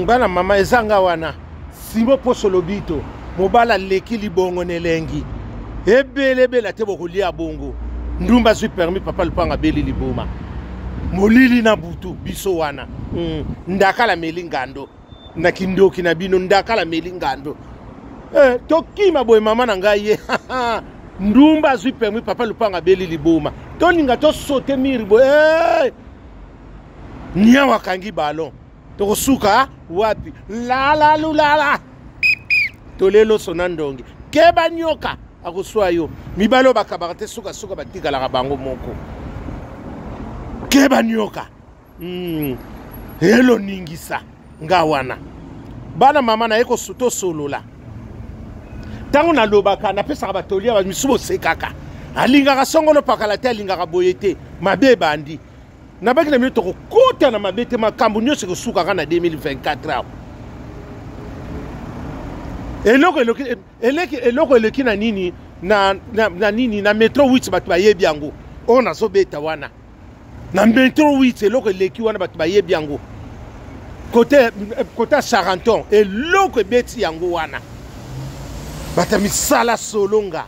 Bana mama ezanga wana Simo Poso Lobito mobala aleki libongo na elengi ebele ebele ate bokolia bongo ndumba azwi permis papa lupanga abeli liboma molili na butu biso wana ndakala meli ngando na kindoki na bino ndakala meli ngando tokima boye mama na ngai ye ndumba azwi permis papa lupanga abeli liboma tolinga tosote miri boye niawa akangi ballon tokosuka wapi lalalulala toleloso na ndongi keba nyoka akoswa yo mibali oyo bakabaka te sukasuka batikalaka bango moko keba nyoka Eloningisa nga wana bana mama na ye tosolola ntango nalobaka napesaka batoli ya misusu bosekaka alingaka songolo pakala te alingaka boye te mabe ebandi nabaki na bino tokokota na mabe te makambo nyonso ekosukaka na 2024 awa eloko eleki eloko eleki na nini na nini na metro 8 bato bayebi yango oyo nazobeta wana na metro 8 eloko eleki wana bato bayebi yango kote kote ya Charenton eloko ebeti yango wana bato ya misala solonga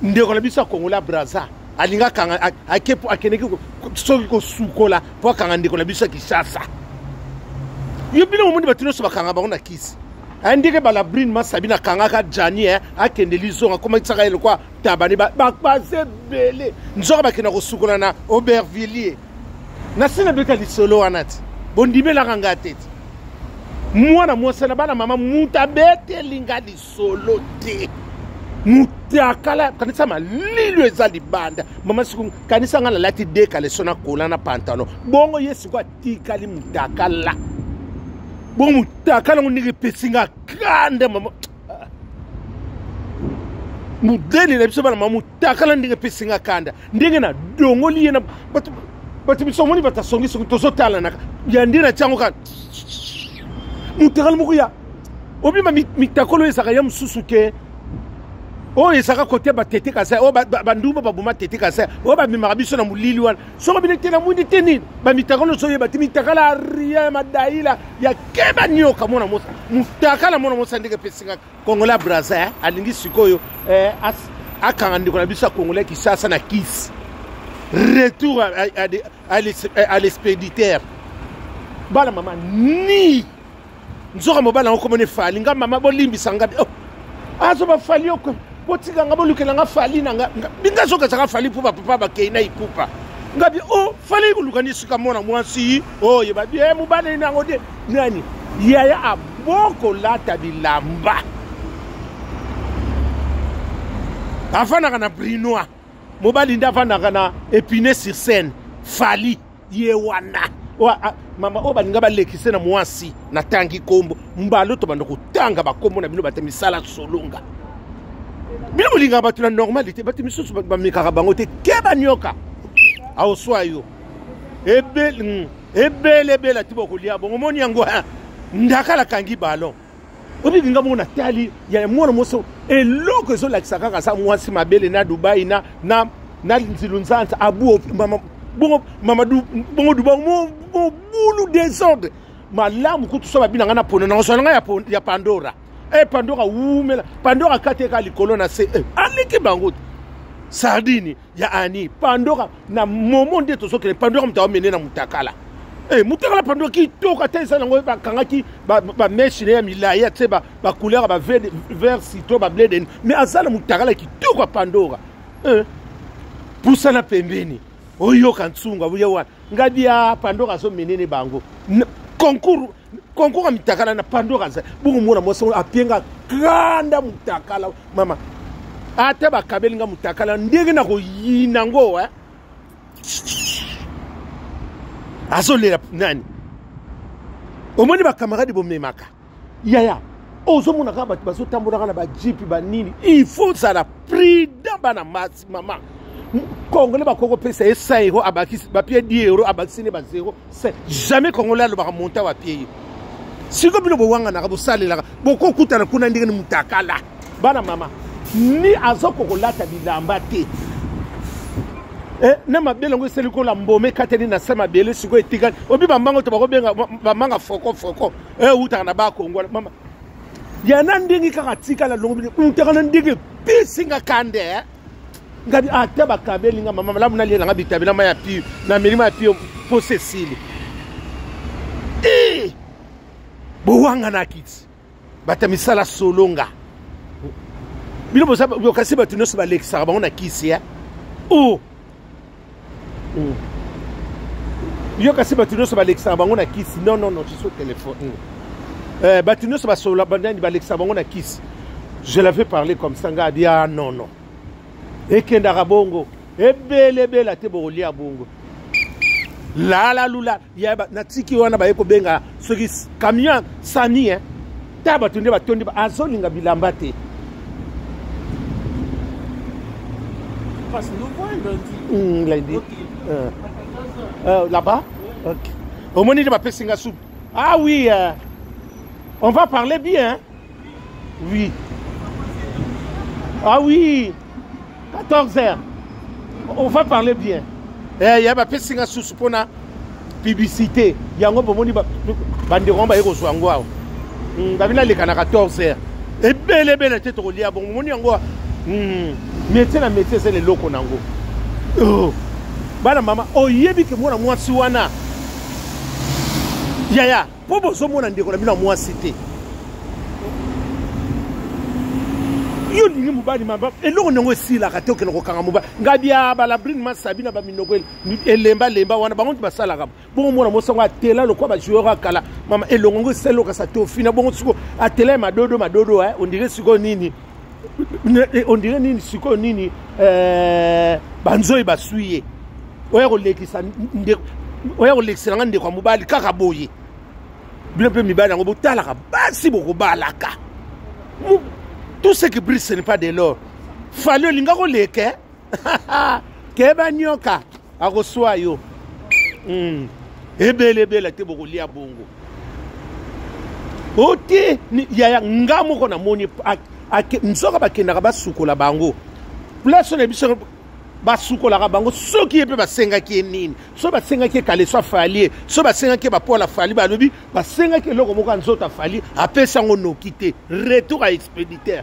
ndeko na biso ya Kongola Braza alingi akanga akendeki soki kosukola mpo akanga ndeko na biso ya Kinshasa yo bino momoni bato nyonso bakanga bango na kisi ndenge balabrine masabi nakangaka jani akende lizonga akomakisaka ye lokwa tabani baza ebele nzoka bakenda kosukola na Aubervilliers nasi nabeta lisolo wana ti bondimelaka nga te ti mwana mwasi na bana mama mutu abeteli nga lisolo te mutakala kanisa malilo eza libanda mama siku kanisa nga nalati de kaleso na kola na pantalon bongo ye siko atikali mutakala bongo mutakala ngo ndenge epesi nga kanda mama modele na biso bana mama mutakala ndenge epesi nga kanda ndenge na dongoli ye na bato biso omoni bato asongisongi tozotalanaka ya nde na tiango kaka mutakala moko ya obima mitakolo ezalaka ya mosusu ke oyo ezalaka kote batete kasai oyo bandumba baboma tete kasai oyo bamemaka biso na molili wana soko bino te na mwindi te nini bamitakolo nyonso oyeba te mitakala ya ria ya madaila ya keba nioka mwana mosa mutakala mwana mosa ndenge epesinga Kongola Braza alingi sikoyo akanga ndeko na biso ya Kongola Kinshasa na kisi retour à l'expéditeur bana mama ni nzoka mobali yango komona efali nga mama bolimbisa nga oh, azo bafali oko botika nga bolukela nga fali na nga binga soki azaka fali mpo bapapa bakei na ipupa nga bi o oh, fali koluka ni esika mwana mwasi oyo babi e mobali nango te nani yaya abokolata bilamba afandaka na brinois mobali nde afandaka na epine sur scène fali ye wana mama oyo balinga balekise na mwasi natangi nkombo mbalo tobanda kotanga bakombo na bino bato misala solonga bino bolingaka bato na normalité bato misusu bamekaka bango te keba nioka aoswa yo ebele ebele ebele ati bokolia bongo omoni yango ndakala kangi ballon obibi nga moko natali ya mwana mwasi eloko ezolakisa kaka aza mwasi mabele na Dubai na na na nzilu nzanza abu mama bongo mama du bongo Dubai mobulu désordre malamu kutu so babina nga na pona na osala nga ya Pandora Pandora wumela Pandora kati eka likolo na se aleki bango sardine ya ani Pandora na momo nde tozokende Pandora moto aomene na mutakala mutakala Pandora kitoko ata eza nango bakangaki bameshe na ya milai atie bacouleur ya bavert citron bableu de mais aza na mutakala kitoko ya Pandora pusana pembeni oyoka ntsunga oye wana ngabi ya Pandora azomenene bango concours concours ya mitakala na Pandora aza bongo mwana mwasi apienga kanda mutakala mama ata bakabeli nga mutakala ndenge na koyina ngo azolela nani omoni bakamarade bomemaka yaya ozomona kaka bato bazotambolaka na bajipi banini il faut ozala prudent bana masi mama Congolais bakoki kopesa ye 100 euro abakisi bapie 10 euro abakisi ne ba 0 jamais Congolais alobaka monta bapie ye siko bino bowanganaka bosalelaka bokokutana kuna ndenge ni mutakala bana mama ni azokokolata bilamba te. Eh, na mabele yango esali kola mboma ekatani na se mabele sikoyo etikali obi bambango to bakobenga bamanga foko foko ewutaka eh, na bakongo mama ya na ndenge kaka atikala longo bino utaka na ndenge epesi nga kande eh? ngabi ata bakabeli nga mama malamu naliela nga bitabe na mai ya pio na meli mai ya pio mposa esili eh! bowanganaki ti bato ya misala solonga bino bokasi bato nyonso balekisaka bango na kisi ya o oh! Yo kasi bato nyonso balekisaka bango na kisi. Non, non, non, je suis au téléphone. Bato nyonso basolola banani balekisaka bango na kisi. Je l'avais parlé comme ça, nga abi ah non non. Ekendaka bongo. Ebele ebele ate bokolia bongo. Lala lula ya natiki wana baye kobenga soki camion sani hein. Ta bato nde batondi azolinga bilamba te. Passe nous voir lundi. Lundi. Okay. Là-bas? Ok. Omoni nde bapesi nga soupe. Ah oui, on va parler bien. Hein? Oui. Ah oui, 14 heures. On va parler bien. Eh, ya bapesi nga susu mpona publicité yango bomoni bandeko yango baye kozwa yango awa babi naleka na 14 heures ebele ebele te tokolia bongo bomoni yango métier na métier eza eloko nango oh. Bana mama oyebi ke mwana mwasi wana yaya mpo bozomona ndeko na bino ya mwasi te yo olingi mobali maba eloko nango esilaka te okende kokanga mobali ngabia balabrine masabi na baminoko elembalemba wana bango nti basalaka bongo mwana mwasi yango atela lokola bajoueur ya kala mama elongo yango esali lokasa tofina bongo sikoyo atela ya madodo madodo ondire sikoyo nini ondire nini sikoyo nini banzoi baswi ye oya kolekisa ndeko oya kolekisela nga ndeko ya mobali kaka boye bino mpe mibali yango botalaka basi bokobalaka tout ce qui brille ce n'est pas de l'or. Fali olinga koleka keba nyoka akoswa yo. Ebele ebele te bokolia bongo ote yaya nga moko namoni nzoka bakendaka basukola bango place na biso basukolaka bango soki ye mpe basengaki ye nini so basengaki ye kaleso afali ye so basengaki ye bapola afali balobi basengaki eloko moko ya nzoto afali apesi yango noki te retour ya expéditeur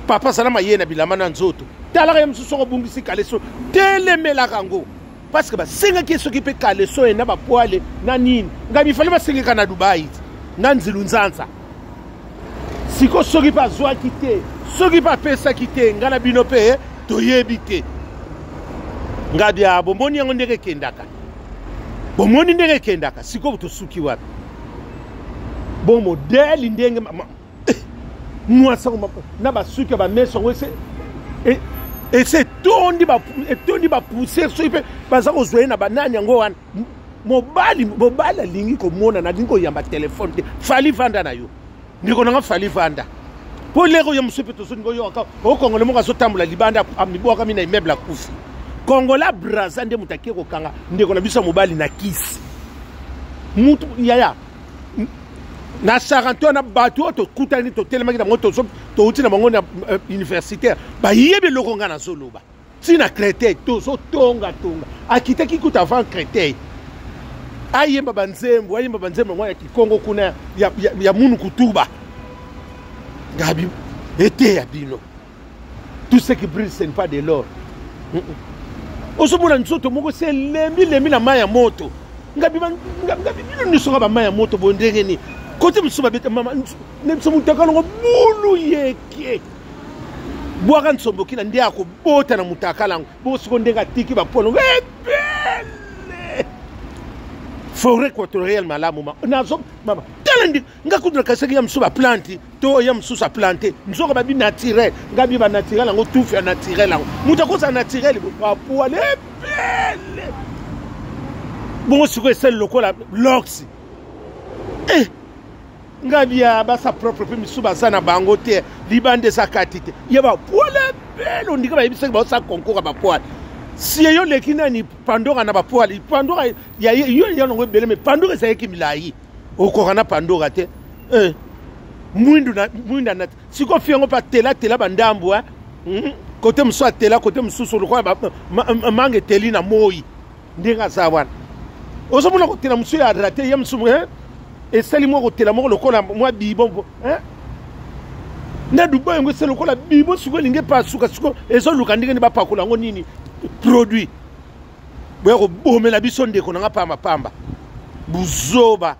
papa azala maye na bilamba na nzoto talaka ye mosusu soko obungisi kaleso telemelaka yango parce que basengaki ye soki mpe kaleso ye na bapoale na nini ngai mifali basengeka na Dubai na nzilu nzanza siko soki mpe azwaki te soki mpe apesaki te ngai na bino mpe toyebi te ngabi ya bomoni yango ndenge ekendaka bomoni ndenge ekendaka sikoyo tosuki wapi bon modele ndenge mwasi yango na basuki ya bameso yango ese etondi bapoussière soki mpe baza kozwa ye na banani yango wana mobali mobali alingi komonana alingi koyamba telefone te fali vanda na yo ndeko nanga fali vanda mpo lero yo mosusu mpe tozolinga oyoka okongole moko azotambola libanda amibwakami na immeuble akufi kongola braza nde moto ake kokanga ndeko na biso ya mobali na kisi mutu yaya na Charenton na bato oyo tokutani totelemaki na bango touti na bango na universitaire bayebi eloko ngai nazoloba ntina Créteil tozotongatonga akitaki kuta avant Créteil ayemba banzembo ayemba banzembo yango ya kikongo kuna ya munu kutuba ngabi eteya bino tout ce qui brille ce n'est pas de l'or. Ozomona nzoto moko se elembi lembi na mai ya moto ngabi bino nyonso nga bamai ya moto boye ndenge nini kote mosusu babeta mama na biso motaka longo bulu yeke bwaka nsomboki na nde akobota na motakala yango bongo siko ndenge atiki bapolo ebele forêt équatoriale malamu nazo mama tala ndi nga kutu nakasaki ya mosusu baplante to ya mosusu aplante nzoka babi naturel nga bi banaturel yango tufu ya naturel yango moto akozala naturel bapoile ebele bongo sikoyo esali lokola lox eh! nga bia basa propre mpe misusu baza na bango te libanda eza kati te ye bapoile ebele ondika bayebisaki baosala concours ya bapoile sie yo leki nani pandora na bapoile pandora ya yo ya nango ebele me pandora ezalaki milai okoka na pandora te mwindu na mwinda na sikoyo fi yango mpe atelatela bandambu. Kote mosusu atela, kote mosusu lokola manga eteli na moi. Ndenge aza wana, ozomona kotela mosusu ya rate ye mosusu esali mwa kotela moko lokola mwa bibo na Dubai. Yango esali lokola bibo. Sikoyo elingi epasuka. Sikoyo ezoluka ndenge nini bapakola yango, nini produit. Boya kobomela biso ndeko na nga pamba pamba, buzoba.